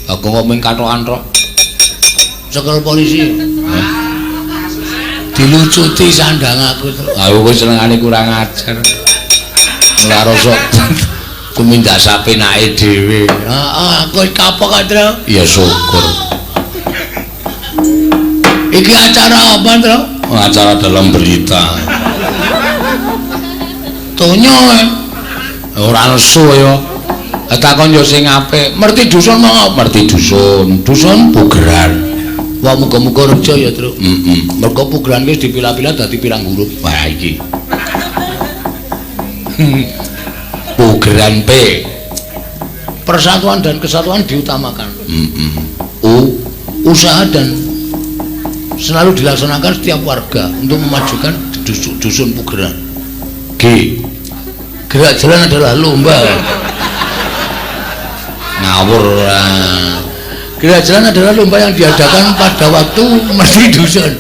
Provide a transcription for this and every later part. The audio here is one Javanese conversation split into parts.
Bagong kok ming kathokan tok. Cekel polisi. Dilucuti sandang aku. Aku wis senengane kurang ajar. Ora rasa tumindak sapenake dhewe. Heeh, aku wis kapok, Tru. Ya syukur. Iki acara apa, Tru? Acara dalam berita. Tonyo ora nesu ya. Takon yo sing apik. Merti dusun mong, merti dusun. Dusun Pugeran. Wah, muga-muga reja ya, Tru. Heeh. Mergo Pugeran wis dipilah-pilah dadi pirang huruf. Wah, iki. Pugeran P. Persatuan dan kesatuan diutamakan. Heeh. U, usaha dan selalu dilaksanakan setiap warga untuk memajukan dusun Pugeran. G, gerak jalan adalah lomba. Ngawur. Gerak jalan adalah lomba yang diadakan pada waktu mesti dusun.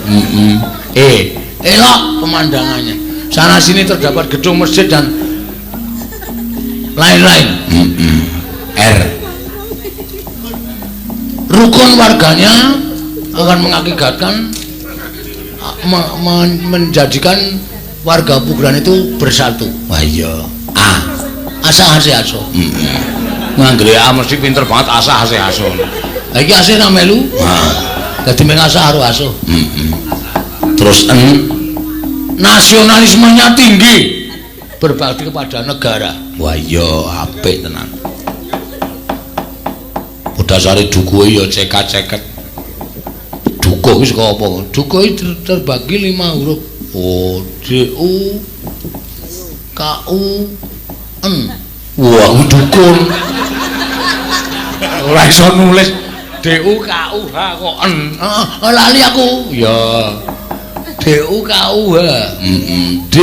E, elok pemandangannya. Sana sini terdapat gedung masjid dan lain-lain. R, rukun warganya akan mengakibatkan menjadikan warga Pugeran itu bersatu. Wah iya. A, asah ase aso. Nganggere A mesti pinter banget asah ase aso. Lah iki ase nang melu. Heeh. Dadi meng asah karo aso. Terus N, nasionalismenya tinggi, berbakti kepada negara. Wah iya, apik tenan. Dasare dukuhe ya cekat-ceket. Dukuh iki saka apa? Dukuh iki terbagi 5 huruf. O, D, U, K, U, N. Wah, dukun. Ora iso nulis D U K U H kok N. Heeh, lali aku. Ya. D U K U H. D.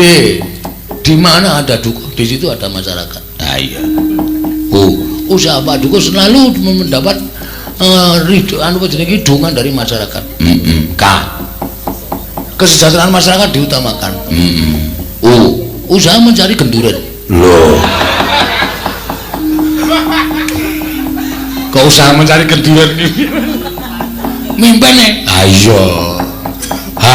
Di mana ada dukuh, di situ ada masyarakat. Nah, iya. U, usaha Pak Dukuh selalu mendapat ridho anu jenenge dukungan dari masyarakat. K, kesejahteraan masyarakat diutamakan. U, usaha mencari genduren. Loh. Kok usaha mencari genduren iki? Mimpene. Ayo. H.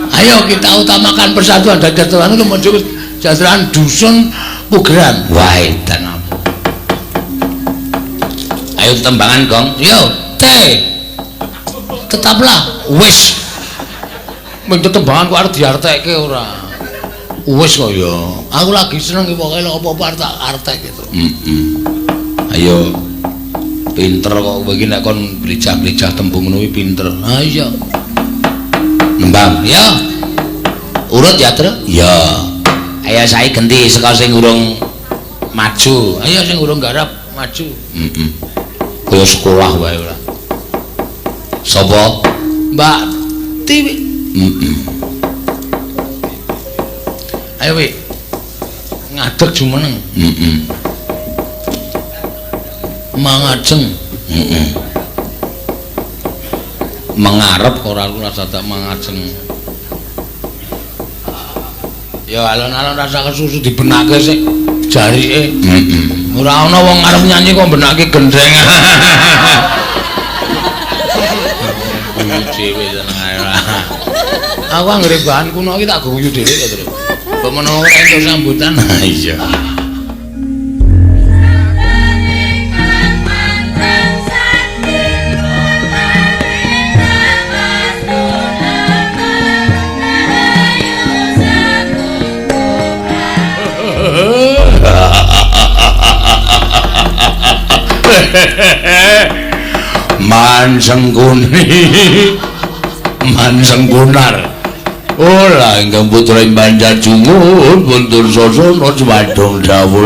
Ayo kita utamakan persatuan dan kesatuan untuk menuju kesejahteraan dusun Pugeran. Wah, edan apa? Ayo tembangan, Gong. Yo, T. Tetaplah wis. Mung tetembangan kok arep diartekke ora. Wis kok ya. Aku lagi seneng iki pokoke apa-apa arep tak artek gitu. Ayo. Pinter kok kowe iki nek kon blicah-blicah tembung ngono kuwi pinter. Ha iya. Nembang, ya. Urut ya, Tru? Ya. Ayo saiki genti saka sing urung maju. Ayo sing urung garap maju. Kaya sekolah wae ora. Sapa? Mbak Tiwi. Ayo wi. Ngadeg jumeneng. Mangajeng. Mengarep ora ora dadak mangajeng. Ya alon-alon rasa kesusu dibenake sik jarike. Ora ana wong arep nyanyi kok benake gendheng. Guyu dhewe seneng ae ora. Aku anggere bahan kuno iki tak guyu dhewe kok, Tru. Mbok menawa ora entuk sambutan. Ha iya. Mansengkuni Mansengkunar. Ola ingkang putra ing Banjar Jungun puntur sasana jumadung dawuh.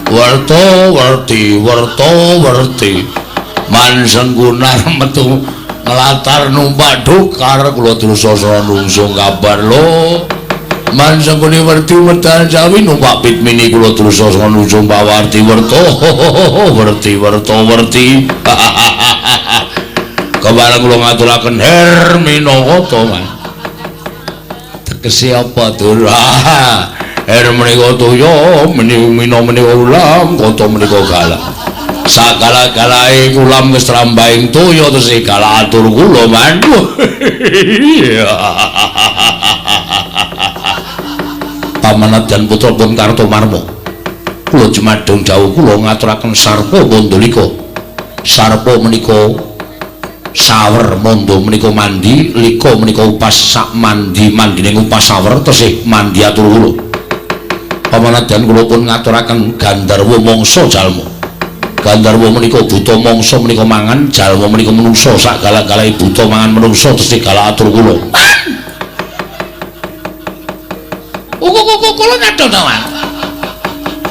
Warta warti warta warti Mansengkunar metu nglatar numpak dokar kula drusasana nungsung kabar lho. Mansengkuni werti medal jawi numpak pit mini kula drusasana nungsung pawarti werta werti werta werti. Kebareng kula ngaturaken Herminata. Tegese apa, Dur? Er menika toya, menika menika ulam, kota menika galak. Sagala-galae ulam wis trambahing toya tesih galak atur kula, Man. Pamanadyan putra pun Kartomarma. Kula jumadheng dawuh kula ngaturaken sarpa mandalika. Sarpa menika sawer, manda menika mandi, lika menika upas sak mandi mandine ngupas sawer tesih mandi atur kula. Pamanadyan kula pun ngaturaken gandharwa mangsa jalma. Gandharwa menika buta, mangsa menika mangan, jalma menika menungsa, sak galak-galake buta mangan menungsa tesih galak atur kula. Kuku kula nyadha ta, Mas?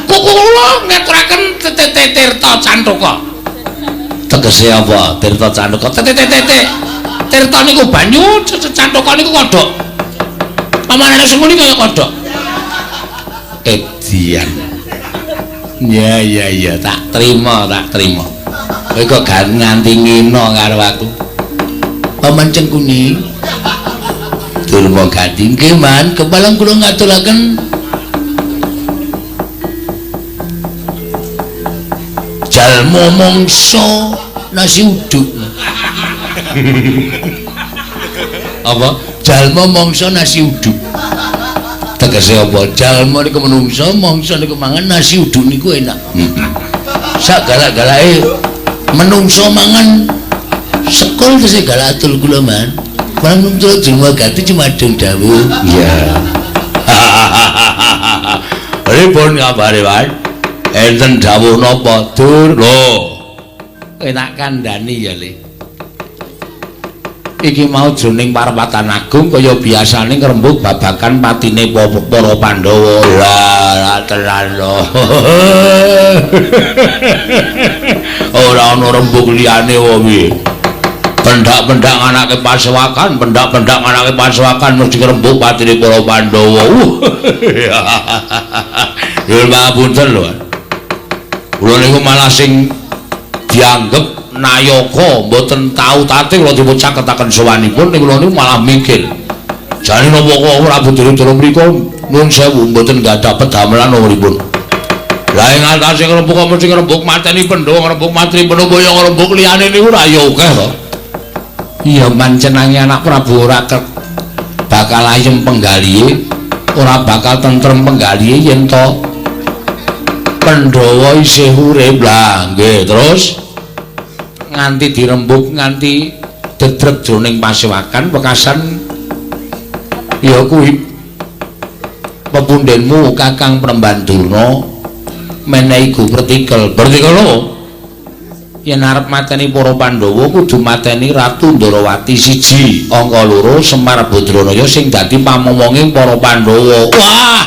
Kuku kula ngaturaken tirta cantaka. Tegese apa? Tirta cantaka. Tirta niku banyu, cantaka niku kodhok. Pamanane semuni kaya kodhok. Edian. Ya ya ya, tak terima, tak terima. Kowe kok gak nganti ngino karo aku. Paman Cengkuni. Durma Gati nggih, Man, kepalang kula ngaturaken jalma mangsa nasi uduk. Apa? Jalma mangsa nasi uduk. Tegese apa? Jalma niku menungsa, mangsa niku mangan nasi uduk niku enak. Sak galak-galake menungsa mangan sekul tesih galak atul kula, Man. Palang nuntut Durma Gati jumadheng dawuh. Iya. Pripun kabare, Mas? Enten dawuh napa, Dur? Lho. Enak kandhani ya, Le. Iki mau jroning parapatan agung kaya biasane ngrembug babagan patine para Pandhawa. Lah, tenan lho. Ora ana rembug liyane wae piye. Pendak-pendak anake pasewakan, pendak-pendak anake pasewakan mesti ngrembug patine para Pandhawa. Nyuwun pangapunten lho. Kula niku malah sing dianggep nayaka mboten tau tate kula dipun caketaken sowanipun ning kula niku malah mikir. Jane napa kok Prabu Duryudana mriku nuwun sewu mboten gadah pedamelan umuripun. Lah ing atase ngrembug mesti ngrembug mateni Pandhawa, ngrembug mateni Pandhawa ya ngrembug liyane niku ra ya akeh to. Iya mancenange anak Prabu ora bakal ayem penggalihe, ora bakal tentrem penggalihe yen to Pandhawa isih urip. Lah nggih, terus nganti dirembug nganti dedreg jroning pasewakan wekasan ya kuwi pepundhenmu Kakang Premban Durna menehi go pertikel. Pertikel lho. Yen arep mateni para Pandhawa kudu mateni Ratu Ndorowati siji, angka loro Semar Badranaya sing dadi pamomonging para Pandhawa. Wah.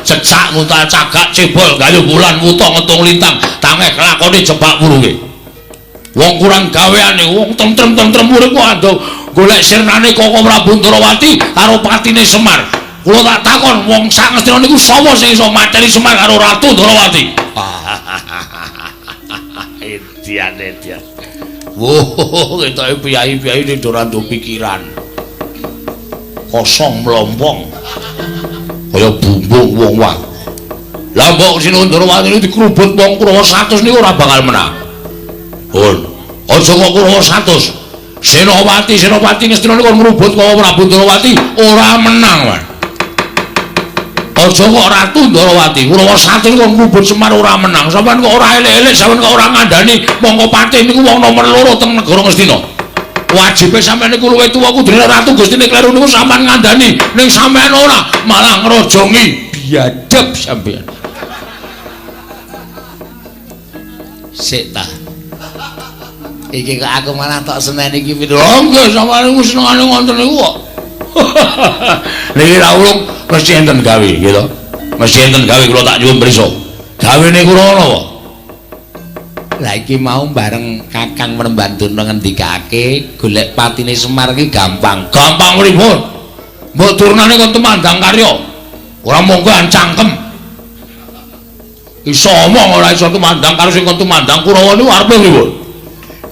Cecak nguntal cagak cebol gayo bulan wuta ngetung lintang tangeh kelakone jebak wurunge. Wong kurang gaweane, wong tentrem-tentrem urip kok ado golek sirnane Koko Prabu Ndorowati karo patine Semar. Kula tak takon wong sak Ngastina niku sapa sing iso mateni Semar karo Ratu Ndorowati? Edian edian. Wuh, ketoke piyai-piyai ning ora nduk pikiran. Kosong mlompong. Kaya bumbung wong wae. Lah mbok Sinuwun Ndorowati niku dikrubut wong Kurawa 100 niku ora bakal menang. Pun, aja kok Kurawa 100. Senopati Senopati Ngastina niku ngrubut Koko Prabu Ndorowati ora menang, Mas. Aja kok Ratu Ndorowati Kurawa 100 niku ngrubut Semar ora menang. Sampeyan kok ora elek-elek, sampeyan kok ora ngandani mongko patih niku wong nomor 2 teng negara Ngastina. Wajibe sampeyan niku luwih tuwa kudune Ratu Gustine kleru niku sampeyan ngandani, ning sampeyan ora malah ngrojongi. Biadab sampeyan. Sik ta. Iki kok aku malah tok seneni iki pindho. Nggih, sampeyan niku senengane ngoten niku kok. Niki ra ulung mesti enten gawe nggih to. Mesti enten gawe kula tak nyuwun prisa. Gawene kula napa? Lah iki mau bareng Kakang Premban Durna ngendikake golek patine Semar iki gampang. Gampang pripun? Mbok turnane kon tumandang karya. Ora monggo cangkem. Iso omong ora iso tumandang karo sing kon tumandang Kurawa niku arepe pripun?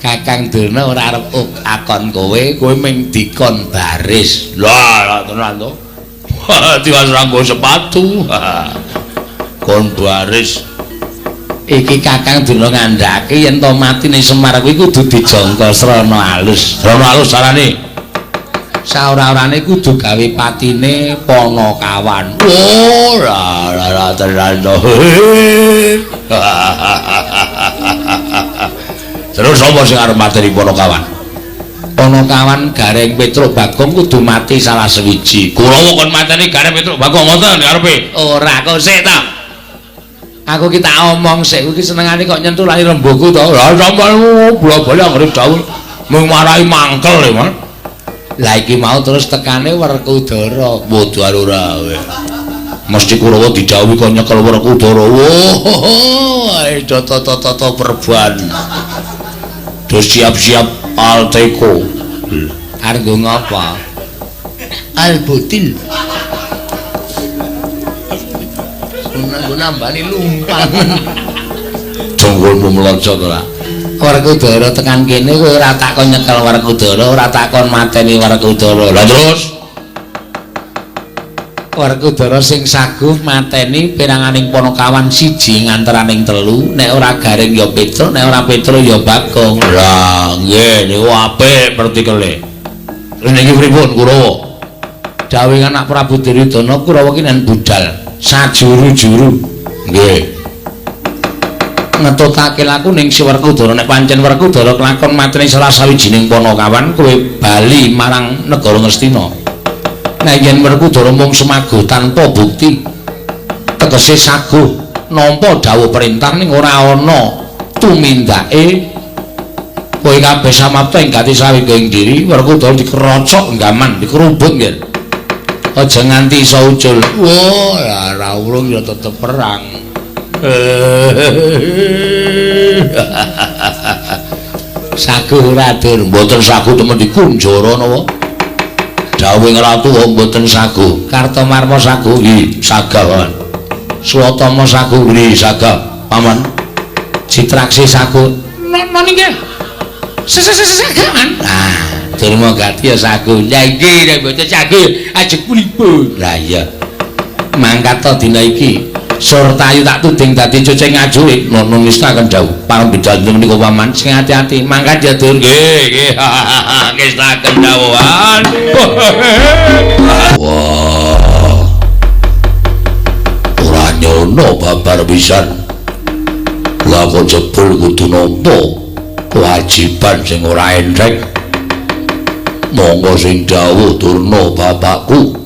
Kakang Durna ora arep akon kowe, kowe mung dikon baris. Lah, tenan to. Tiwas nganggo sepatu. Kon baris. Iki Kakang Durna ngandhake yen to matine Semar kuwi kudu dijangka srana alus. Srana alus carane. Saora-orane kudu gawe patine Panakawan. Oh, la la la tenan to. Terus sapa sing arep mateni Panakawan? Panakawan Gareng Petruk Bagong kudu mati salah sewiji. Kurawa kon mateni Gareng Petruk Bagong ngoten karepe? Ora, kok sik ta. Aku ki tak omong sik, iki senengane kok nyentuh lali rembuku to. Lah sampeyan bola-bali anggere dawuh mung marai mangkel e, Mas. Lah iki mau terus tekane Werkudara. Bodho ora kowe. Mesti Kurawa didhawuhi kon nyekel Werkudara. Wah, ae tata-tata perban. Do siap-siap Alteko. Arep nggo ngapa? Albutil. Nggo nambani lumpang. Jonggolmu mlocot ora. Werkudara tekan kene kowe ora tak kon nyekel Werkudara, ora tak kon mateni Werkudara. Lah terus Werkudara sing saguh mateni peranganing Panakawan siji ngantaraning telu, nek ora Gareng ya Petruk, nek ora Petruk ya Bagong. Lah nggih niku apik pertikele. Terus niki pripun Kurawa? Dawuh anak Prabu Duryudana Kurawa ki nen budal sajuru-juru. Nggih. Ngetutake laku ning si Werkudara, nek pancen Werkudara kelakon mateni salah sawijining Panakawan kowe bali marang negara Ngastina. Nek yen Werkudara mung semaguh tanpa bukti, tegese saguh nampa dawuh perintah ning ora ana tumindake, kowe kabeh samapta ing gati sawingga ing diri. Werkudara dikerocok nggaman, dikerubut nggih. Aja nganti iso ucul. Wah, ora urung ya tetep perang. Saguh ora dur, mboten saguh temen dikunjara napa? Dawuh ratu wong mboten saguh. Kartomarma saguh, nggih, sagah paman. Swatama saguh, nggih, sagah paman. Citraksi saguh. Napa niki? Sagah man. Ah, Durma Gati ya saguh. Lah nggih nek mboten saguh ajeng kulipun. Lah iya. Mangkat to dina iki. Surtayu tak tuding dadi cucing ngajuwe. Nono nistakaken dawuh. Parembedal menika paman sing ati-ati. Mangkat ya Dur. Nggih, nggih. Ngestaken dawuhan. Wah. Ora nyono babar pisan. Lah kok jebul kudu nampa kewajiban sing ora enteng. Monggo sing dawuh Durna bapakku.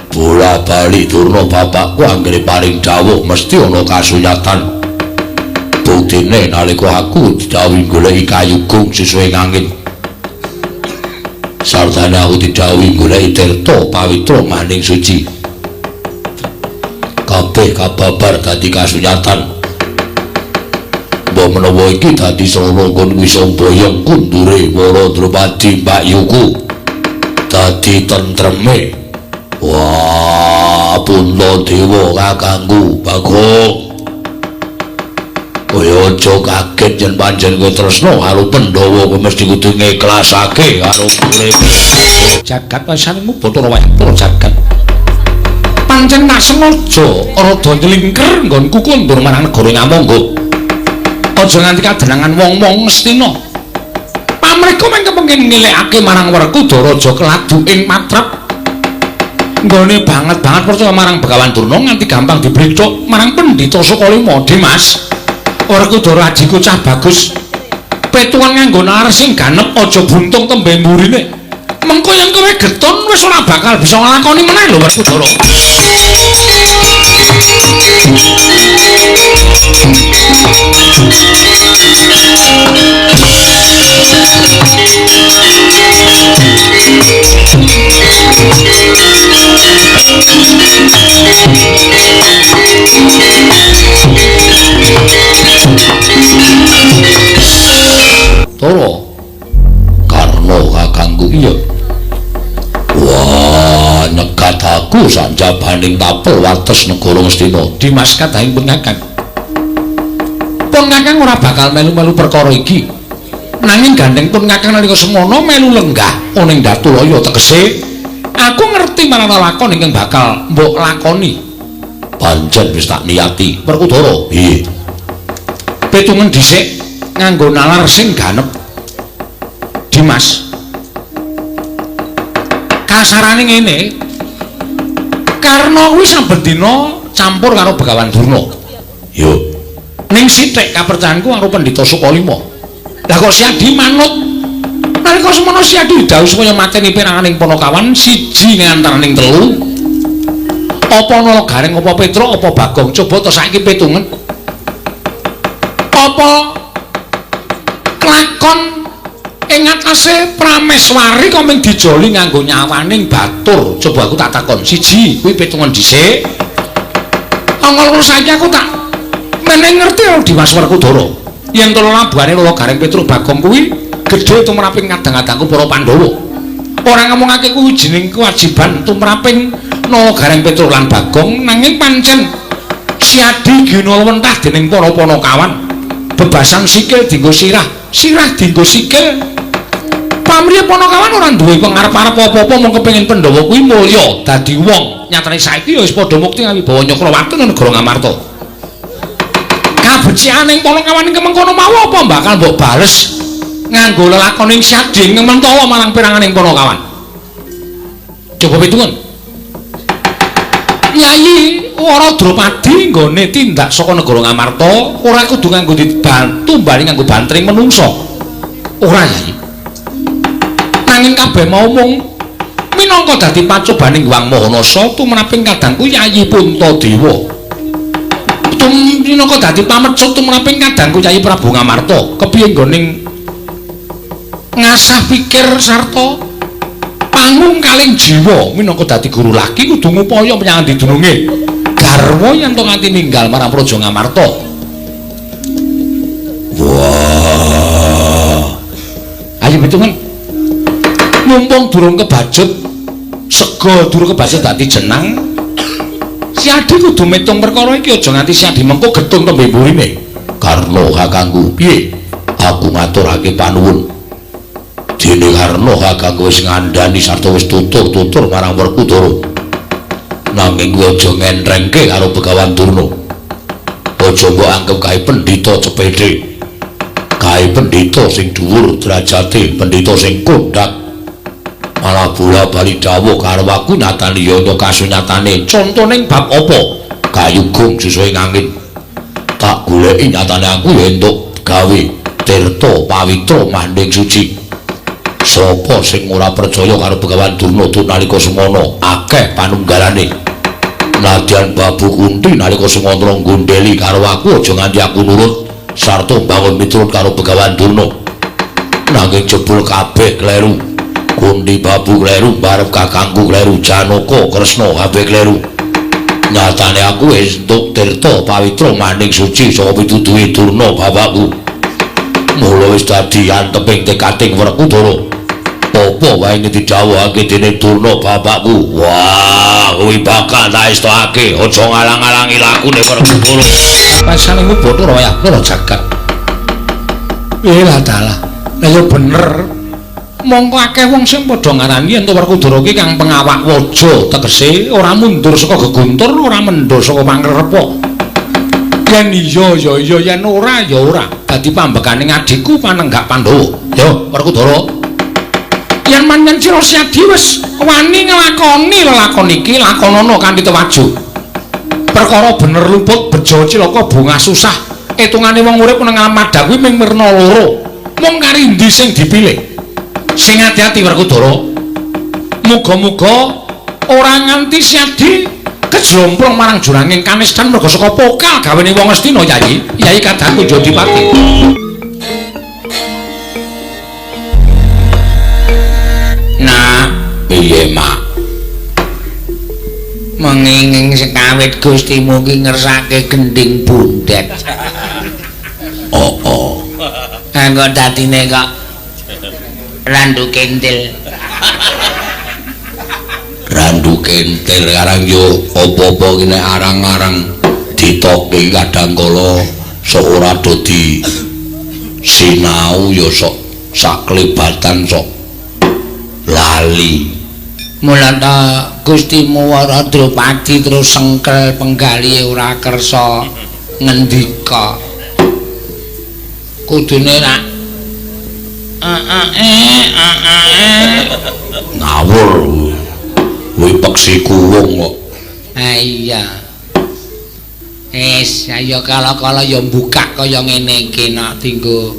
Bola bali Durna bapakku anggere paring dawuh mesti ana kasunyatan. Buktine nalika aku didhawuhi goleki kayu gung sesuai angin. Sartane aku didhawuhi goleki tirta pawitra maning suci. Kabeh kababar dadi kasunyatan. Mbok menawa iki dadi srana kon wis mboyong kundure para Drupadi mbakyuku. Dadi tentreme. Wah, Puntadewa kakangku Bagong. Kowe aja kaget yen pancen kowe tresna karo Pandhawa, kowe mesti kudu ngiklasake karo urip. Jagat wasanmu Bathara Wayang jagat. Pancen tak sengaja rada nyelingker nggonku kondur marang negara Ngamangga. Aja nganti kadenangan wong-wong Ngastina. Pamrih mung kepengin ngelekake marang Werkudara aja keladu ing matrap. Nggone banget-banget percaya marang Begawan Durna nganti gampang dibrithuk marang Pendhita Sukalima. Dimas, Werkudara adhiku cah bagus. Petuan nganggo nalar sing ganep aja buntung tembe mburine. Mengko yen kowe getun wis ora bakal bisa nglakoni meneh lho Werkudara. Toro Karna kakangku iya. Wah, nyegat aku sanjabaning tapel wates negara Ngastina. Dimas kadhahing pun kakang. Pun kakang ora bakal melu-melu perkara iki. Nanging gandeng pun kakang nalika semono melu lenggah ana ing Datulaya tegese aku ngerti ngerti marang lakon ingkang bakal mbok lakoni. Pancen wis tak niati. Werkudara, piye? Pitungen dhisik nganggo nalar sing ganep. Dimas. Kasarane ngene. Karna kuwi saben dina campur karo Begawan Durna. Yo. Ning sithik kapercayanku karo Pendhita Sukalima. Lah kok Siadi manut? Nalika semono Siadi didhawuhi supaya mateni peranganing Panakawan siji ngantaraning telu. Apa Nala Gareng, apa Petruk, apa Bagong? Coba to saiki pitungen. Apa klakon ing atase Prameswari kok mung dijoli nganggo nyawaning batur? Coba aku tak takon. Siji, kuwi pitungen dhisik. Angka loro saiki aku tak meneh ngerti karo Dimas Werkudara. Yen to labuhane Nala Gareng, Petruk, Bagong kuwi gedhe tumraping kadang-kadangku para Pandhawa. Ora ngomongake kuwi jeneng kewajiban tumraping Nala Gareng, Petruk lan Bagong, nanging pancen Siadi gina wentah dening para Panakawan. Bebasan sikil dienggo sirah, sirah dienggo sikil. Pamriye Panakawan ora duwe pengarep-arep apa-apa, mung kepengin Pandhawa kuwi mulya dadi wong. Nyatane saiki ya wis padha mukti ngawibawa Nyakrawati nang negara Ngamarta. Kabecikan Panakawan ing mengkono mau apa bakal mbok bales nganggo lelakoning Siadi ngementawa marang peranganing Panakawan? Coba pitungen. Yayi Wara Drupadi nggone tindak saka negara Ngamarta ora kudu nganggo dibantu bali nganggo bantring menungsa. Ora, Yayi. Nanging kabeh mau mung minangka dadi pacobaning Hyang Mahanasa tumraping kadangku Yayi Puntadewa. Minangka dadi pamecut tumraping kadangku Yayi Prabu Ngamarta. Kepiye nggone ngasah pikir sarta panggung kaling jiwa minangka dadi guru laki kudu ngupaya menyang dununge garwa yen to nganti ninggal marang Praja Ngamarta. Wah. Ayo pitungen. Mumpung durung kebacut sega durung kebacut dadi jenang, Siadi kudu metung perkara iki, aja nganti Siadi mengko getung tembe mburine. Karna kakangku, piye? Aku ngaturake panuwun. Dene Karna kakangku wis ngandhani sarta wis tutur-tutur marang Werkudara. Nanging kowe aja ngentrengke karo Begawan Durna. Aja mbok anggep kae pendhita cepete. Kae pendhita sing dhuwur derajate, pendhita sing kondhak. Malah bola-bali dawuh karo aku nyatane ya kasunyatane. Contone bab apa? Kayu gung susuhe angin. Tak goleki nyatane aku ya entuk gawe tirta pawitra manding suci. Sapa sing ora percaya karo Begawan Durna nalika semono akeh panunggalane. Nadyan Babu Kunti nalika semono nggondheli karo aku aja nganti aku nurut sarta mbangun miturut karo Begawan Durna. Nanging jebul kabeh kleru. Kunti Babu kleru, barep kakangku kleru, Janaka Kresna kabeh kleru. Nyatane aku wis entuk tirta pawitra maning suci saka pituduhe Durna bapakku. Mula wis dadi anteping tekating Werkudara. Apa wae didhawuhake dening Durna bapakku? Wah, kuwi bakal tak estokake. Aja ngalang-alangi lakune Werkudara. Pasane Bathara wayah loro jagat. Lah dalah. Lah ya bener. Mongko akeh wong sing padha ngarani yen Werkudara ki kang pengawak waja, tegese ora mundur saka geguntur, ora mendho saka pangrepa. Yen iya ya iya, yen ora ya ora. Dadi pambekane adhiku panenggak Pandhawa. Yo Werkudara. Yen manyen sira Siadi wis wani nglakoni lelakon iki, lakonana kanthi tewaju. Perkara bener luput, bejo cilaka, bungah susah, etungane wong urip nang alam madha kuwi mung werna loro. Mung kari ndi sing dipilih? Sing ati-ati Werkudara. Muga-muga ora nganti Siadi kejlomprong marang juranging kanistan merga saka pokal gawene wong Astina, Yayi. Yayi kadangku Jodipati. Nah, piye, Mak? Menginging sekawit Gustimu ki ngersake gending bundet. Oh, oh. Engko dadine kok randu kentil. Randu kentil karang yo apa-apa ki nek arang-arang ditokke kadang kala sok ora do di sinau yo sok saklebatan sok lali. Mula ta Gustimu Wara Drupadi terus sengkel penggalihe ora kersa ngendika. Kudune rak ngawur. Kuwi peksi kuwung kok. Ha iya. Wis, ayo kala-kala ya mbukak kaya ngene iki nek dinggo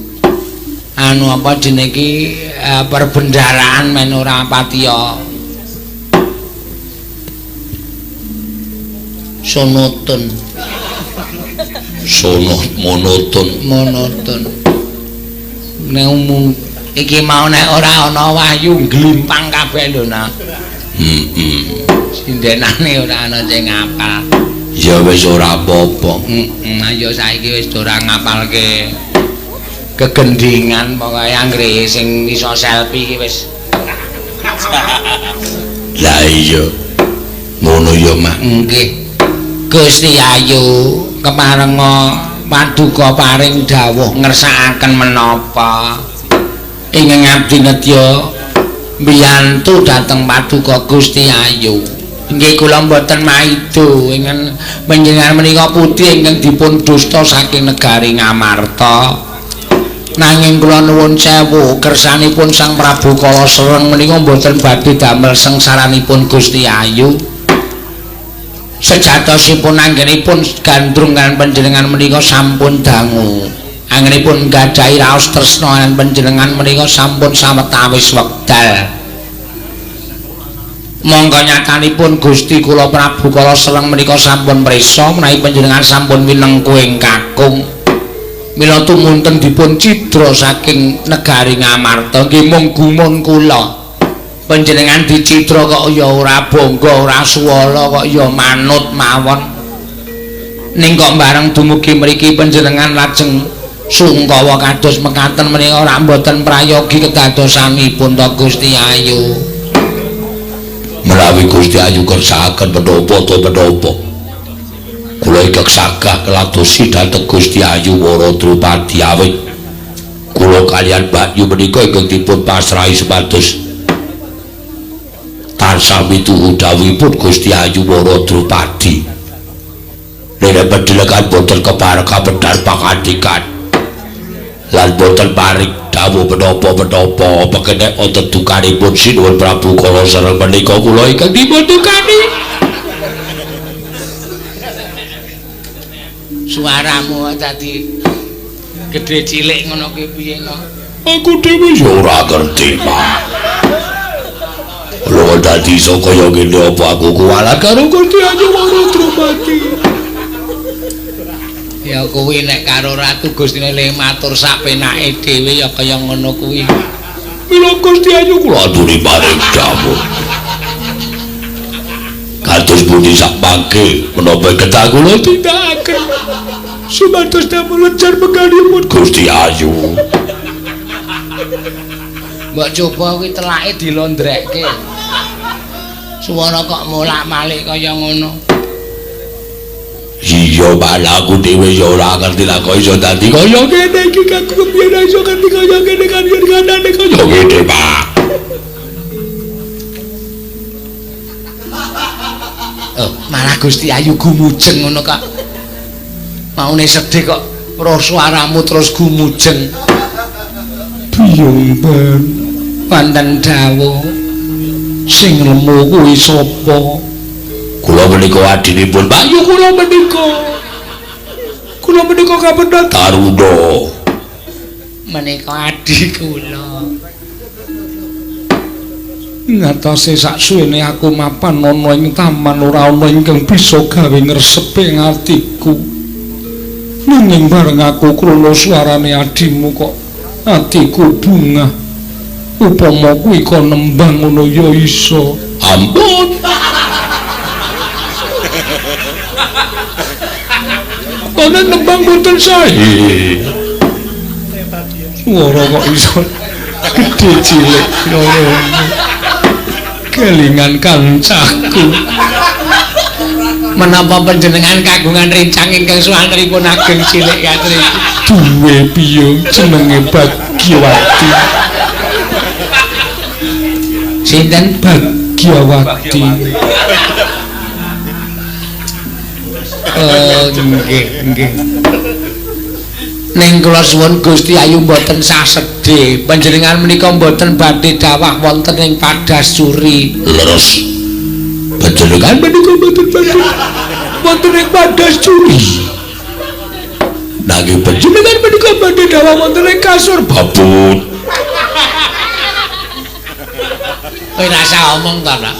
anu apa jenenge iki perbendaraan men ora patiya sonotun. Sono monoton. Monoton. Nek umum iki mau nek ora ana wahyu ngglimpang kabeh lho nak. Heeh. Sindenane ora ana sing ngapal. Ya wis ora apa-apa. Heeh, ayo saiki wis ora ngapalke kegendingan pokoke anggere sing iso selfie iki wis. Lah iya. Ngono ya, Mak. Nggih. Gusti Ayu keparenga paduka paring dawuh ngersakaken menapa ingkang abdi nedya mbiyantu dhateng paduka Gusti Ayu. Nggih kula mboten maido ingkang panjenengan menika putri ingkang dipun dusta saking negari Ngamarta. Nanging kula nuwun sewu kersanipun Sang Prabu Kala Sereng menika mboten badhe damel sengsaranipun Gusti Ayu. Sejatosipun anggenipun gandrung kan panjenengan menika sampun dangu. Anggenipun gadhahi raos tresna lan panjenengan menika sampun sawetawis wekdal. Monggo nyatanipun Gusti kula Prabu Kala Sereng menika sampun prisa menawi panjenengan sampun winengku ing kakung. Mila tumunten dipun cidra saking negari Ngamarta nggih mung gumun kula. Panjenengan dicidra kok ya ora bangga, ora suwala kok ya manut mawon. Ning kok bareng dumugi mriki panjenengan lajeng sungkawa kados mekaten menika ora mboten prayogi kedadosanipun to Gusti Ayu. Menawi Gusti Ayu kersakaken menapa to menapa. Kula ingkang sagah keladosi dhateng Gusti Ayu Wara Drupadi awit kula kaliyan Mbak Yu menika ingkang dipun pasrahi supados tansah mituhu dawuhipun Gusti Ayu Wara Drupadi. Nderek pedhelekan boten kepareng kapedhar pangandikan lan boten paring dawuh menapa-menapa pekene wonten dukanipun Sinuwun Prabu Kala Sereng menika kula ingkang dipun dukani. Suaramu dadi gedhe cilik ngono ki piye kok? Aku dhewe ya ora ngerti, Pak. Lho dadi iso kaya ngene apa aku kuwalat karo Gusti Ayu Wara Drupadi. Ya kuwi nek karo Ratu Gustine le matur sak penake dhewe ya kaya ngono kuwi. Mila Gusti Ayu kula aturi paring dawuh. Kados pundi sak mangke menapa kedah kula tindakaken supados damel lencar penggalihipun Gusti Ayu. Mbok coba kuwi telake dilondrekke. Suara kok molak-malik kaya ngono. Iya, malah aku dhewe ya ora ngerti lah kok iso dadi kaya ngene iki. Aku kepiye iso ngerti kaya ngene kan kanane kaya ngene, Pak. Oh, malah Gusti Ayu gumujeng ngono kok. Maune sedih kok roh suaramu terus gumujeng. Biyung ben wonten dawuh sing lemu kuwi sapa? Kula menika adinipun Mbak Yu kula menika. Kula menika kapendhat Taruna. Menika adi kula. Ngatasi saksuwene aku mapan ana ing taman ora ana ingkang bisa gawe ngresepe atiku. Nanging bareng aku krungu suarane adimu kok atiku bungah. Upama kuwi kon nembang ngono ya iso. Ampun. Kono nembang mboten sae. Suara kok iso gedhe cilik ngono. Kelingan kancaku. Menapa panjenengan kagungan rencang ingkang suwantenipun ageng cilik katri? Duwe piye jenenge Bagyawati. Sinten? Bagyawati. Bagyawati. Oh, nggih, nggih. Ning kula suwun Gusti Ayu mboten sah sedih. Panjenengan menika mboten badhe dawah wonten ing Padasuri. Leres. Panjenengan menika mboten badhe wonten ing Padasuri. Nanging panjenengan menika badhe dawah wonten ing kasur babut. Kowe rasa omong ta, Nak?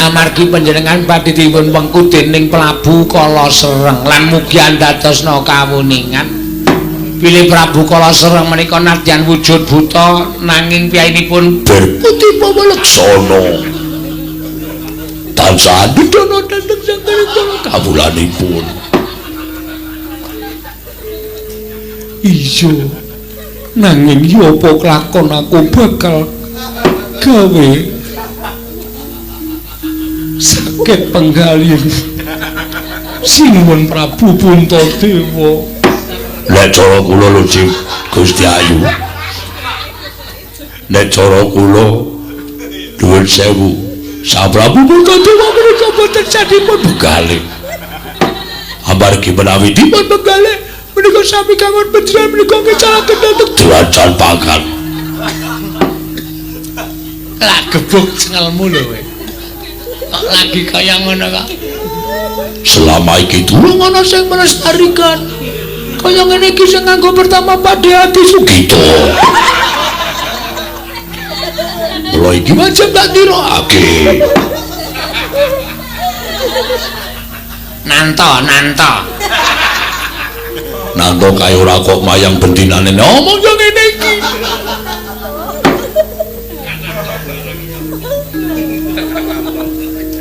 Amargi panjenengan badhe dipun wengku dening Prabu Kala Sereng lan mugi andadosna kawuningan bilih Prabu Kala Sereng menika nadyan wujud buta nanging piyayinipun berputi pameleksana tansah andhana dhateng sang kawulanipun. Iya, nanging ya apa kelakon aku bakal gawe sakit penggalih Sinuwun Prabu Puntadewa. Nek cara kula lho Gusti Ayu, nek cara kula nuwun sewu, Sang Prabu Puntadewa menika boten sadipun begalih. Amargi menawi dipun begalih menika sami kanggon panjenengan menika ngecalaken dhateng derajan pangan. Lak gebuk cengelmu lho kowe. Kok lagi kaya ngono kok. Selama iki durung ana sing melestarikan. Kaya ngene iki sing nganggo pertama Pakde Adi Sugito. Mula iki wajib tak tirokake. Nanto, nanto. Nanto kae ora kok mayang bendinane ngomong yo ngene iki.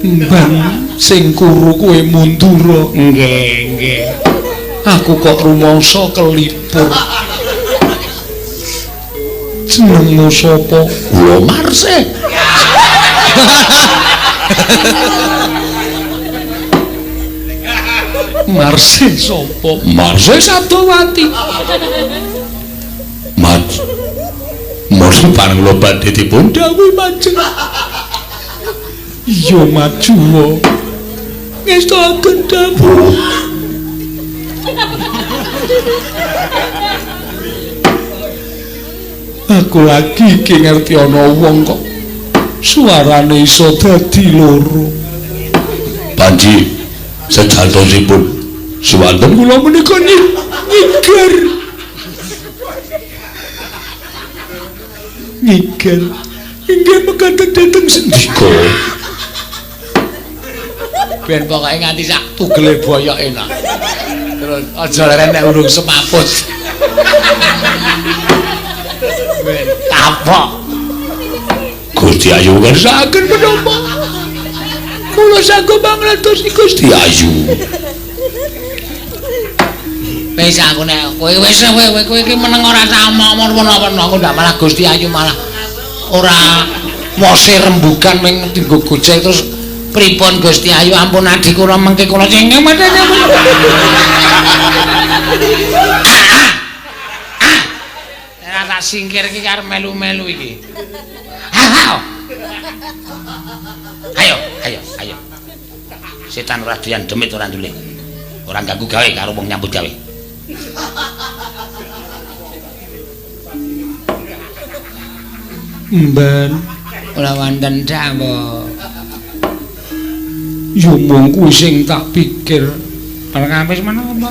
Mbang sing kuru kowe mundura. Nggih, nggih. Aku kok rumangsa kelipur. Jenengmu sapa? Kula Marsih. Marsih sapa? Marsih Sabdawati. Mas. Marsih bareng kula badhe dipun dawuhi majeng. Iya maju. Ngestoaken dawuh. Aku lagi iki ngerti ana wong kok suarane iso dadi loro. Panji sejatosipun suwanten kula menika nyiger. Nyiger. Inggih mekaten dhateng sendika. Ben pokoke nganti sak tugele boyoke enak. Terus aja leren nek urung semaput. Ben kapok. Gusti Ayu ngersakaken menapa? Kula sagung mangrantos Gusti Ayu. Wis aku nek kowe wis kowe iki meneng ora usah omong menapa-menapa aku ndak malah Gusti Ayu malah ora mose rembugan ming dinggo gojek terus pripun Gusti Ayu ampun adi kula mengke kula sing ora tak singkir iki arep melu-melu iki. Ayo, ayo, ayo. Setan ora doyan demit ora ndulik. Ora ganggu gawe karo wong nyambut gawe. Mben kula wonten dawuh. Ya mung kuwi sing tak pikir. Bareng wis menapa?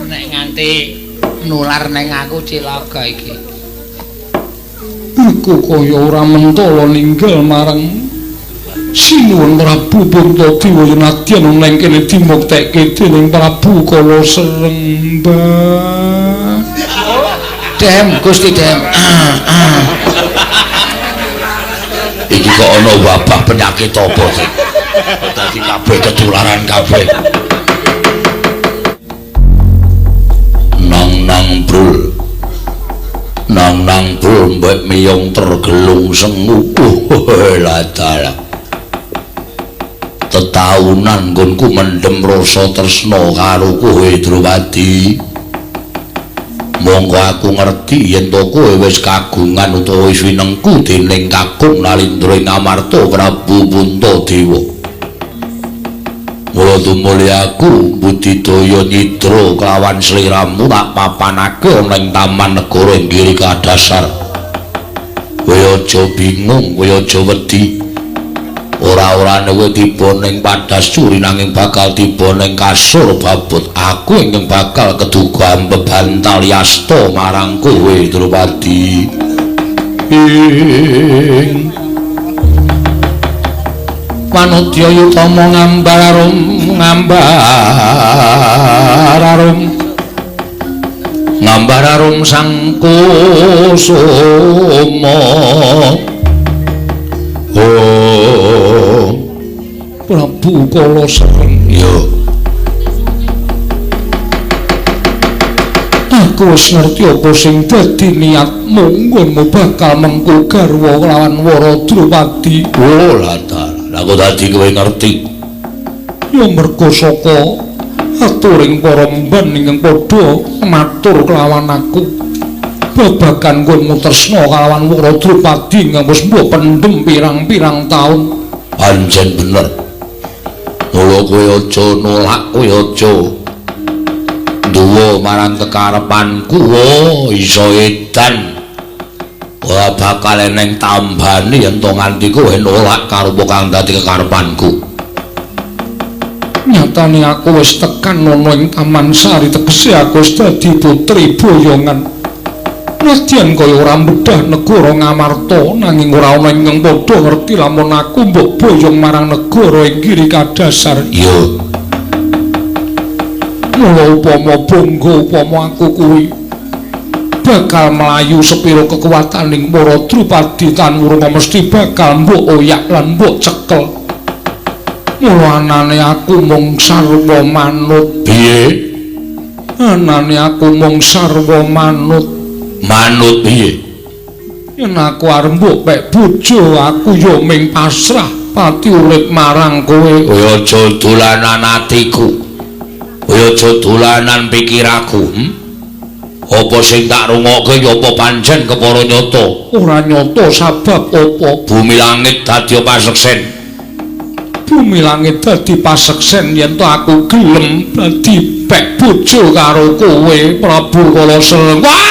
Nek nganti nular neng aku cilaka iki. Iku kaya ora mentala ninggal marang Sinuwun Prabu Puntadewa yen nadyan nang kene dimuktekke dening Prabu Kala Sereng. Dem Gusti Dem. Iki kok ana wabah penyakit apa sih? Dadi kabeh ketularan kabeh. Nang-nang brul. Nang-nang brul mbek miyong tergelung sengu. Latala. Tetaunan nggonku mendem rasa tresna karo kowe Drupadi. Monggo aku ngerti yen to kowe wis kagungan utawa wis winengku dening Kakung Nalindra ing Amarta Prabu Puntadewa. Mula tumuli aku budidaya nyidra kelawan sliramu tak papanake ana ing taman negara ing Giri Kadasar. Kowe aja bingung, kowe aja wedi. Ora-orane kowe tiba ning Padasuri nanging bakal tiba ning kasur babut. Aku ingkang bakal keduga bebantal yasta marang kowe Drupadi. Ing Manudya Yutama ngambar arum ngambar arum ngambar arum sang kusuma. Oh Prabu Kala Sereng, ya aku wis ngerti apa sing dadi niatmu, nggonmu bakal mengku garwa lawan Wara Drupadi. Oh lah lah kok dadi kowe ngerti? Ya mergo saka aturing para mban ingkang padha matur kelawan aku babagan nggonmu tresna kalawan Wara Drupadi ingkang wis mbok pendhem pirang-pirang taun. Pancen bener. Mula kowe aja nolak, kowe aja duwa marang kekarepanku. Oh iso edan. Ora bakal eneng tambane yen to nganti kowe nolak karo apa kang dadi kekarepanku. Nyatane aku wis tekan ana ing Taman Sari, tegese aku wis dadi putri boyongan. Nadyan kaya ora mbedhah negara Ngamarta, nanging ora ana ingkang padha ngerti lamun aku mbok boyong marang negara ing Giri Kadasar. Iya. Mula upama bangga upama aku kuwi bakal mlayu sepiro kekuwataning para Drupadi tan wurunga mesti bakal mbok oyak lan mbok cekel. Mula anane aku mung sarwa manut. Piye? Anane aku mung sarwa manut. Manut piye? Yen aku arep mbok pek bojo, aku ya ming pasrah pati urip marang kowe. Kowe aja dolanan atiku. Kowe aja dolanan pikiraku. Apa sing tak rungokke ya apa pancen kepara nyata? Ora nyata sabab apa? Bumi langit dadi paseksen. Bumi langit dadi paseksen yen to aku gelem dadi pek bojo karo kowe Prabu Kala Sereng. Wah!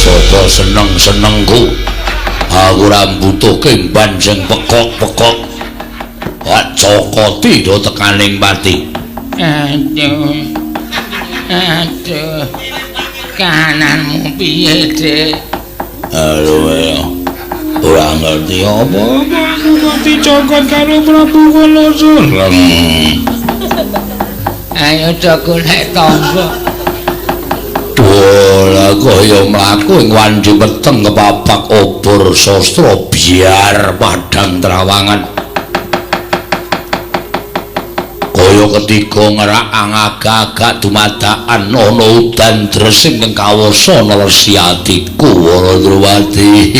Sapa seneng-senengku, aku ora mbutuhke mban sing pekok-pekok. Wak cokoti do tekaning pati. Aduh. Aduh. Kananmu piye, Dik? Aduh. Ora ngerti apa-apa aku kok dicokot karo Prabu Kala Sereng. Ayo do golek tangga. Duh, kaya mlaku ing wanci peteng kepapak obor sastra biar padang trawangan. Kaya ketiga ngerak angagak-agak dumadakan ana udan dresing ing kawasa nelersi atiku Wara Drupadi.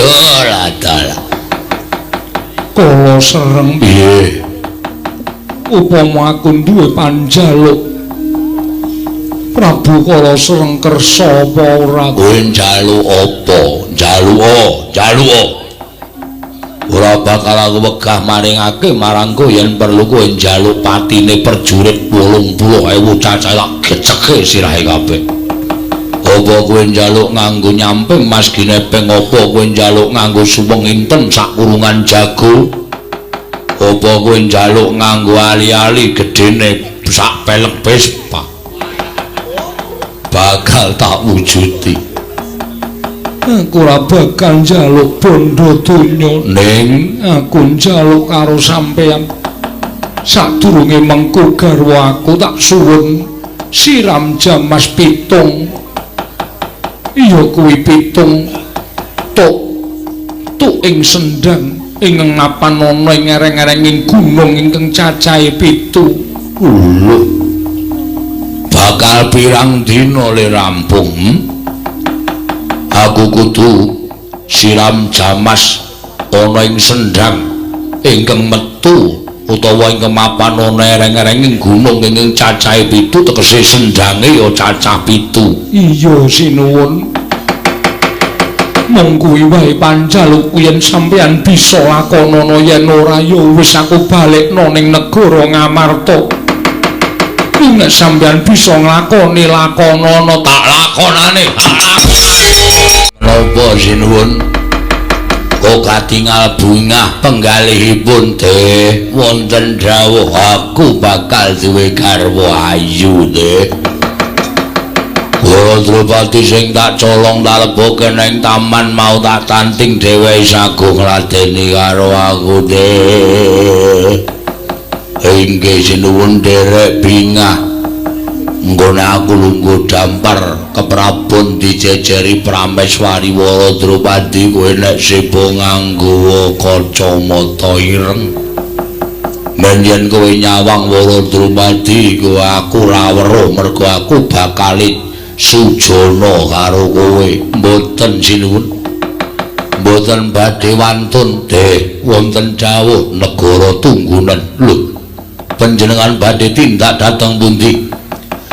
Ora dalah. Kala Sereng piye? Upama aku duwe panjaluk, Prabu Kala Sereng kersa apa ora? Kowe njaluk apa? Njaluk, njaluk. Ora bakal aku wegah maringake marang kowe yen perlu kowe njaluk patine perjurit 80.000 cacah tak geceke sirahe kabeh. Apa kowe njaluk nganggo nyamping Mas Ginepeng? Apa kowe njaluk nganggo suweng inten sak kurungan jago? Apa kowe njaluk nganggo ali-ali gedene sak pelek Vespa? Bakal tak wujudi. Aku ora bakal njaluk bondo donya, ning aku njaluk karo sampeyan. Sadurunge mengku garwa aku tak suwun siram jamas pitung. Iya kuwi pitung tuk tuk ing sendang ingkang mapan ana ing ereng-erenging gunung ingkang cacahe 7. Lho. Bakal pirang dina le rampung? Aku kudu siram jamas ana ing sendang ingkang metu utawa ingkang mapan ana ereng-erenging gunung ingkang cacahe 7, tegese sendange ya cacah 7. Iya sinuwun. Mung kuwi wae panjalukku yen sampeyan bisa lakonana, yen ora ya wis aku balekno ning negara Ngamarta. Nek sampeyan bisa nglakoni lakonana, tak lakonane. Menapa sinuwun? Kok katingal bungah penggalihipun teh wonten dawuh aku bakal duwe garwa ayu teh. Wara Drupadi sing tak colong tak leboke ning taman mau tak tanting dhewe sago ngladeni karo aku teh. Inggih sinuwun derek bingah. Nggone aku lungguh dampar keprabon dijejeri Prameswari Wara Drupadi kowe nek sebo nganggo kacamata ireng. Men yen kowe nyawang Wara Drupadi iku aku ora weruh mergo aku bakal sujana karo kowe. Mboten sinuwun. Mboten badhe wantun deh wonten dawuh negara tunggunan. Lho, panjenengan badhe tindak dhateng pundi?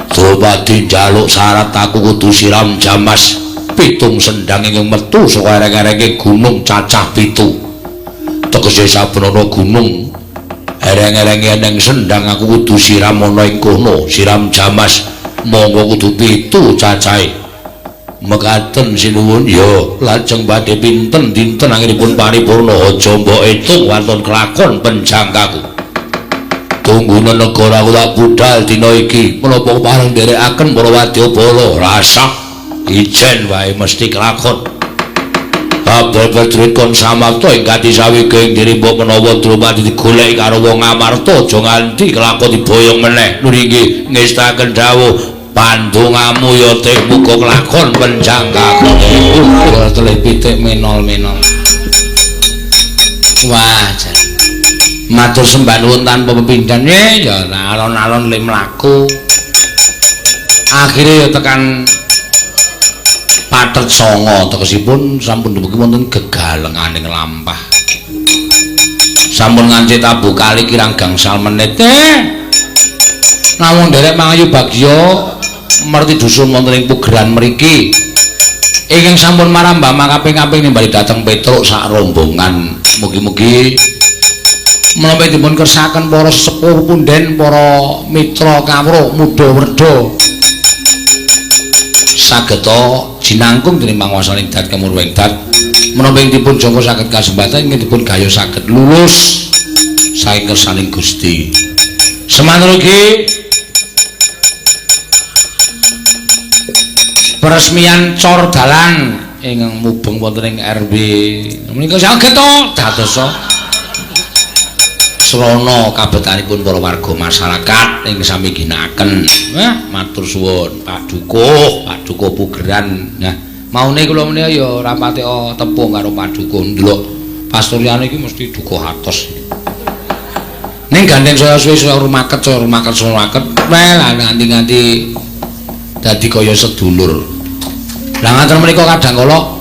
Drupadi njaluk syarat aku kudu siram jamas 7 sendang ingkang metu saka ereng-erenge gunung cacah 7. Tegese saben ana gunung ereng-erenge eneng sendang aku kudu siram ana ing kono, siram jamas monggo kudu 7 cacahe. Mekaten sinuwun ya lajeng badhe pinten dinten anggenipun paripurna aja mbok etung wonten kelakon penjangkaku. Tunggune negara aku tak budal dina iki menapa pareng nderekaken para wadyabala rasa ijen wae mesti kelakon. Kabeh prajurit kon samapta ing katisawige ing diri mbok menawa Drupadi digoleki karo wong Amarta aja nganti kelakon diboyong meneh. Nur inggih ngestaken dawuh pandongamu ya teh muga kelakon penjangkaku. Telih pitik menol-menol. Wah, jan. Matur sembah nuwun tanpa pepindhan ya alon-alon le mlaku. Akhire ya tekan Pathet Sanga, tegesipun sampun dumugi wonten gegalenganing lampah. Sampun nganci tabuh kali kirang gangsal menit. Namung nderek mangayu bagya merti dusun wonten ing Pugeran mriki. Ingkang sampun marambah makaping-kaping nimbali dhateng Petruk sak rombongan. Mugi-mugi menapa dipun kersakaken para sesepuh punden, para mitra kawruh muda werda sageta jinangkung dening panguwasaning dat kemurwing dat menapa ing dipun jangka saged kasempatan ing dipun gayuh saged lulus saking kersaning Gusti. Semanten ugi peresmian cor dalan ingkang mubeng wonten ing RW menika saged to dadosa srana kabetanipun para warga masyarakat ing sami ginakaken. Wah, matur suwun Pak Dukuh, Pak Dukuh Pugeran. Nah, maune kula menika ya ora pati tepung karo Pak Dukuh ndelok pastoryane iki mesti dukuh atos. Ning gandeng saya suwe saya rumaket, saya rumaket, saya rumaket. Wah, nganti-nganti dadi kaya sedulur. Lah ngaten menika kadang kala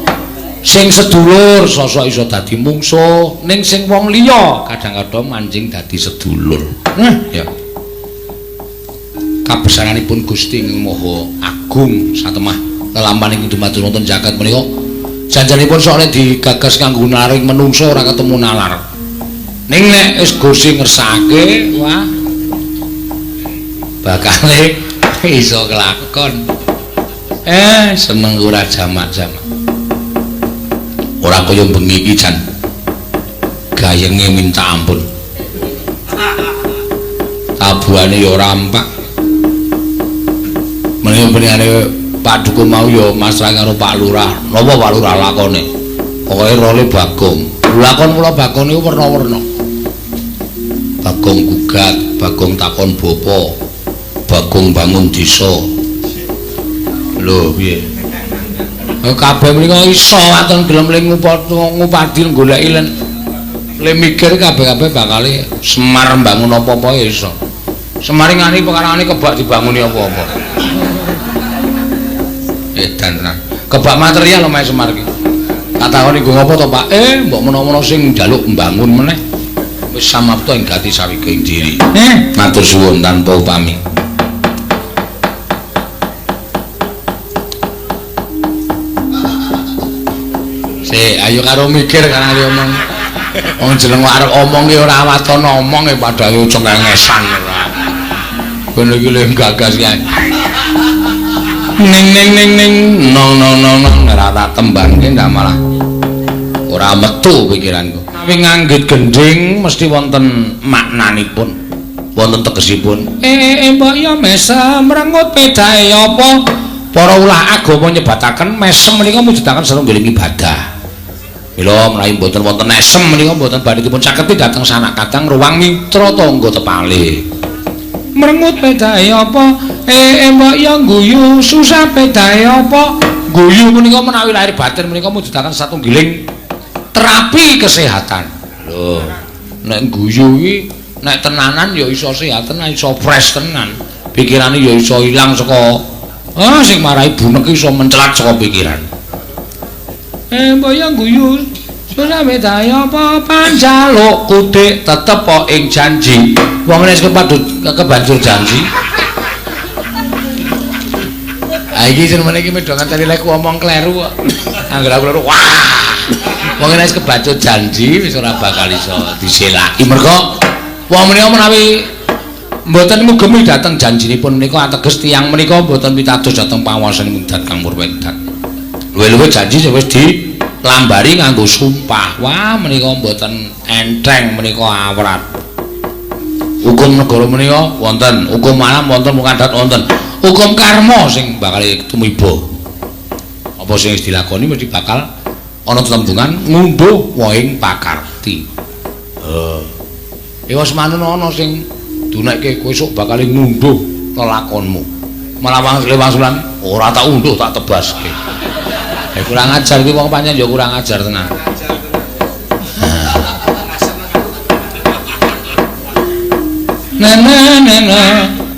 sing sedulur sosok iso dadi mungsuh, ning sing wong liya kadang-kadang mancing dadi sedulur. Ya. Kabesaranipun Gusti ingkang Maha Agung satemah lelampahan ing dumateng wonten jagat menika janjanipun sok nek digagas kanggo naring menungso ora ketemu nalar. Ning nek wis Gusti ngersake, wah bakale iso kelakon. Seneng ora jamak-jamak. Ora kaya bengi iki jan gayenge minta ampun. Tabuhane ya ora ampak. Menika-menikane Pak Dukuh mau ya masrah karo Pak Lurah. Napa Pak Lurah lakone? Pokoke role Bagong. Lakon kula Bagong niku werna-werna. Bagong gugat, Bagong takon bapa, Bagong bangun desa. Lho piye? Kabeh menika iso waton gelem le ngupadi goleki lan le mikir kabeh-kabeh bakale Semar mbangun apa-apa ya iso. Semar ngani perkarane kebak dibanguni apa-apa. Edan tenan. Kebak material omahe Semar iki. Tak takoni nggo ngopo to, Pak? Mbok menawa-menawa sing njaluk mbangun meneh. Wis samapta ing gati sawiging diri. Matur suwun tanpa upami. Sik, ayo karo mikir kan ali omong. Wong jeneng arep omong ki ora waton omong e padahal cengengesan ora. Kono iki le gagas ki. Ning ning ning ning nong nong nong nong ora tak tembangke ndak malah ora metu pikiranku. Nawi nganggit gendhing mesti wonten maknanipun, wonten tegesipun. Mbok ya mesem rengut pedahe apa? Para ulah agama nyebataken mesem menika mujudaken satunggiling ibadah. Mila menawi mboten wonten mesem menika mboten badhe dipun caketi dhateng sanak kadang ruang mitra tangga tepale. Merengut pedahe apa? Mbok ya guyu susah pedahe apa? Guyu menika menawi lahir batin menika mujudaken satunggiling terapi kesehatan. Lho, nek guyu iki nek tenanan ya iso sehat tenan, iso fresh tenan. Pikirane ya iso ilang saka sing marai bunek iso mencelat saka pikiran. Mbok ya guyu susah pedahe apa? Panjaluk kudik tetep ing janji. Wong nek kebanjur janji. Ha iki jenenge iki medho ngenteni lek omong kleru kok. Angger aku kleru wah. Wong nek kebanjur janji wis ora bakal iso diselaki. Mergo wong menika menawi mboten mugemi dhateng janjinipun menika ateges tiyang menika mboten pitados dhateng panguwasanipun Dat Kang Purwedat. Luwih-luwih janji wis dilambari nganggo sumpah. Wah menika mboten enteng menika awrat. Hukum negara menika wonten, hukum alam wonten, hukum adat wonten, hukum karma sing bakal tumiba. Apa sing wis dilakoni mesti bakal ana tetembungan ngunduh wohing pakarti. Heeh. Ewa semantun ana sing dunekke kowe esuk bakal ngunduh lelakonmu. Malah wangsulan ora tak unduh tak tebaske. Kurang ajar iki wong pancen ya kurang ajar tenan. Nene nene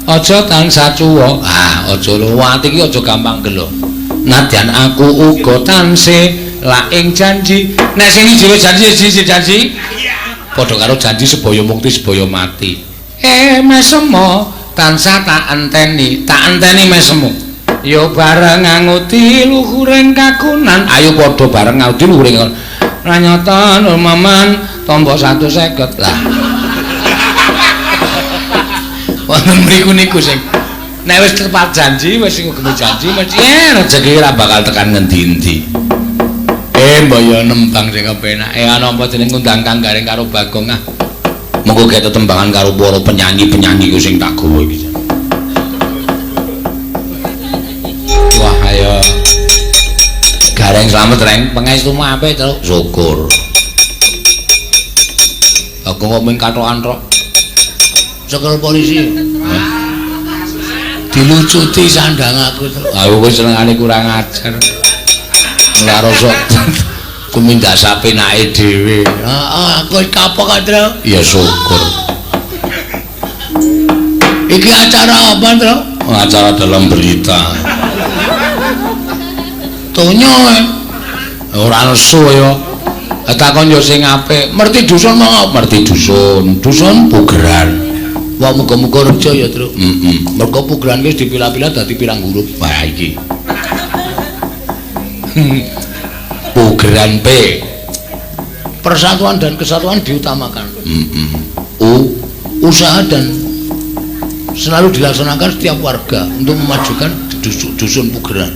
aja tansah cuwa. Ah, aja luwat iki aja gampang gelo. Nadyan aku uga tansih laing janji. Nek sing dhewe janji siji janji. Padha karo janji sebaya mukti sebaya mati. Mesemo tansah tak enteni mesemo. Ya bareng nganguti luhuring kagunan. Ayo padha bareng nganguti luhuring kagunan. Ranyata maman tombo 150 lah. Wonten mriku niku sing nek wis tepat janji wis ngugemi janji mesti rejeki ora bakal tekan ngendi-endi. Mbok ya nembang sing kepenak. Ana apa jeneng ngundang Kang Gareng karo Bagong ah. Mengko gek tetembangan karo para penyanyi-penyanyi ku sing tak gawa iki. Wah ayo. Gareng slamet reng, pangestumu apik, Truk. Syukur. Bagong kok mung kathokan tok. Cekel polisi. Dilucuti sandang aku. Aku wis senengane kurang ajar. Ora rasa kumindak sapenake dhewe. Heeh, aku kapok Truk. Ya syukur. Iki acara apa, Truk? Acara dalam berita. Tonyo ora nesu ya. Takon yo sing apik. Merti dusun monggo, merti dusun. Dusun Pugeran. Wah muga-muga reja ya, Truk. Heeh. Mergo Pugeran wis dipilah-pilah dadi pirang huruf. Wah iki. Pugeran P. Persatuan dan kesatuan diutamakan. U. Usaha dan selalu dilaksanakan setiap warga untuk memajukan dusun Pugeran.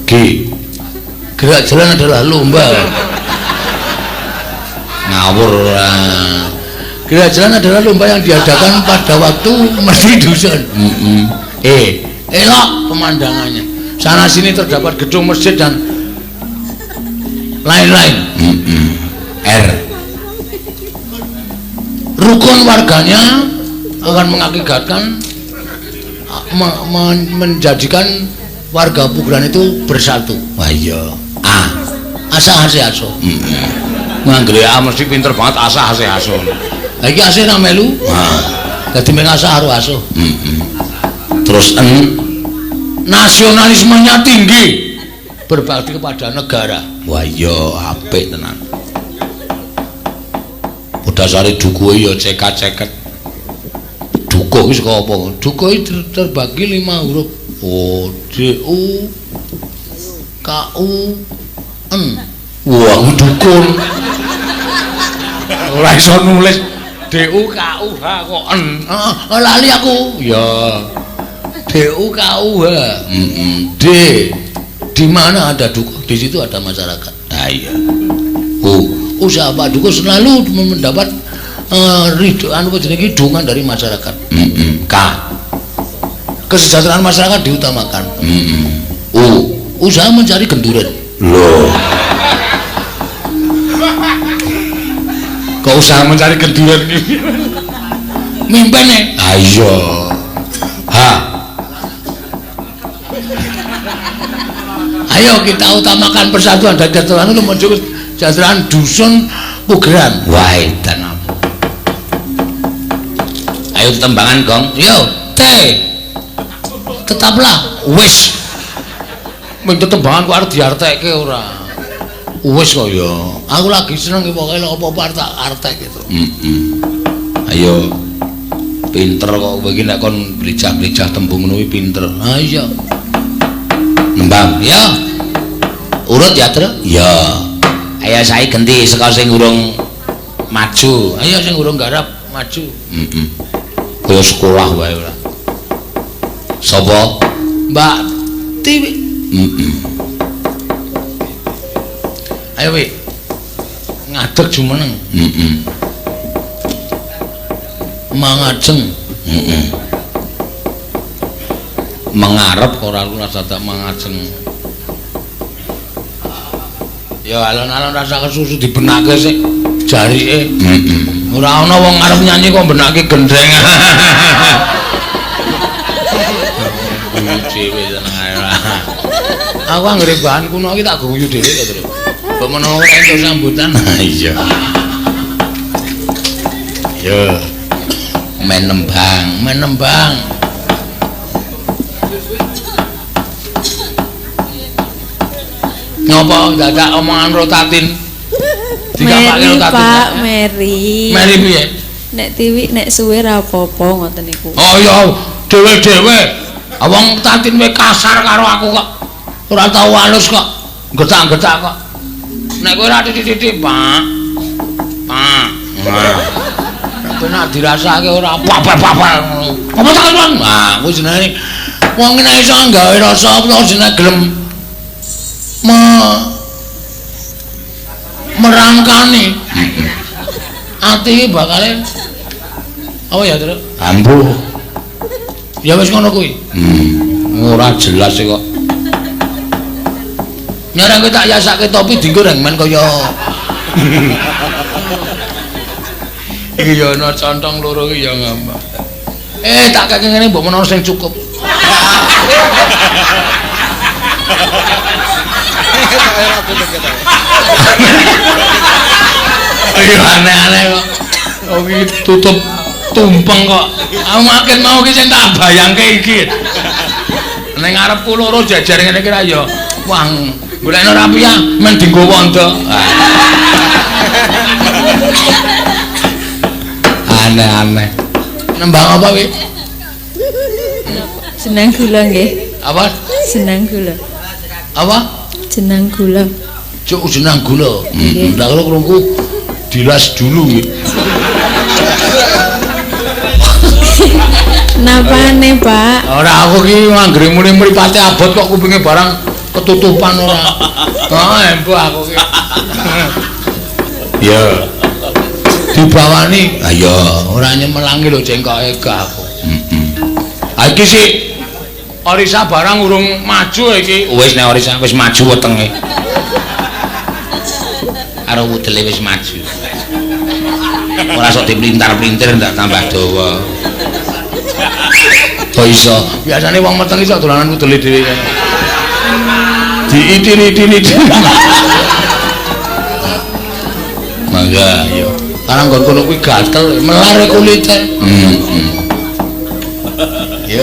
G. Gerak jalan adalah lomba. Ngawur. Gerak jalan adalah lomba yang diadakan pada waktu mesti dusun. E. Elok pemandangannya. Sana sini terdapat gedung masjid dan lain-lain. R. Rukun warganya akan mengakibatkan menjadikan Warga Pugeran itu bersatu. Wah iya. A. Asa ase aso. Heeh. Nganggere A mesti pinter banget asa ase aso. Lah iki ase ra melu. Ha. Dadi mung asa karo aso. Heeh. Terus N. Nasionalismenya tinggi. Berbakti kepada negara. Wah iya apik tenan. Dasare dukuhe ya cekat-ceket. Dukuh iki saka apa? Dukuh iki terbagi 5 huruf. O D U K U N. Wah, dukun. Ora iso nulis D U K U H kok N. Heeh, lali aku. Ya. D U K U H. Heeh. D. Di mana ada dukuh, di situ ada masyarakat. Ah iya. U. Usaha Pak Dukuh selalu mendapat ridho anu jenenge dukungan dari masyarakat. K. Kesejahteraan masyarakat diutamakan. U. Usaha mencari genduren. Loh. Kok usaha mencari genduren iki? Mimpene. Ah iya. H. Ayo kita utamakan persatuan dan kesatuan untuk menuju kesejahteraan dusun Pugeran. Wah, edan apa? Ayo tembangan, Gong. Yo, T. Tetaplah wis. Mung tembangan kok arep diartekke ora. Wis kok ya. Aku lagi seneng iki pokoke apa-apa arep tak artek gitu. Heeh. Ayo. Pinter kok kowe iki nek kon blicah-blicah tembung ngono kuwi pinter. Ha iya. Nembang. Ya. Urut ya, Tru? Ya. Ayo saiki genti saka sing urung maju. Ayo sing urung garap maju. Heeh. Kaya sekolah wae ora. Sapa? Mbak Tiwi. Heeh. Ayo wi. Ngadeg jumeneng. Heeh. Mangajeng. Heeh. Mengarep ora rasa tak mangajeng. Ya alon-alon rasa kesusu dibenake sik jarike. Heeh. Ora ana wong arep nyanyi kok benake gendreng. Dhewe seneng ae ora. Aku anggere bahan kuno iki tak guyu dhewe to, Tru. Mbok menawa ora entuk sambutan. Iya. Yo. Menembang, menembang. Ngopo dadak omongan rotatin? Dikapake rotatin. Pak Meri. Meri piye? Nek tiwi nek suwe ra apa-apa ngoten niku. Oh iya, dhewe-dhewe. Wong Tatin we kasar karo aku kok. Ora tau halus kok. Getak-getak kok. Nek kowe ora titik-titik, Pak. Pak. Nah. Kowe nek dirasake ora apa-apa ngono. Apa tak kon? Nah, kuwi jenenge wong nek iso gawe rasa apa jenenge gelem merangkani. Ati bakale apa ya, Tru? Ampuh. Ya wis ngono kuwi. Ora jelas kok. Nyarang kowe tak yasake topi dienggo reng men kaya. Iki ya ana contong loro iki ya ngambah. Tak keke ngene mbok menawa sing cukup. Ayo aneh-aneh kok. Oh iki tutup tumpeng kok. Aku makin mau iki sing tak bayangke iki. Ning ngarepku loro jejer ngene iki ra ya. Wah, golekno rapiah men dienggo wondo. Aneh-aneh. Nembang apa wi? Jenang gula nggih. Apa? Jenang gula. Apa? Jenang gula. Cuk jenang gula. Heeh. Lah karo krungku dilas dulu nggih. Napane, Pak? Ora aku ki anggere muni mripate abot kok kupinge barang ketutupan ora. Oh, embuh aku ki. Ya. Dibawani. Ha iya, ora nyemelangi lho cengkoke gak aku. Heeh. Ha iki sik Orisa barang urung maju iki. Wis nek Orisa wis maju wetenge. Karo wudele wis maju. Ora sok diplintar-plintir ndak tambah dawa. Kok iso? Biasane wong meteng iso dolanan wudele dhewe. Diitir-itir. Mangga ayo. Karang nggon kono kuwi gatel, melar kulite. Heeh. Ya.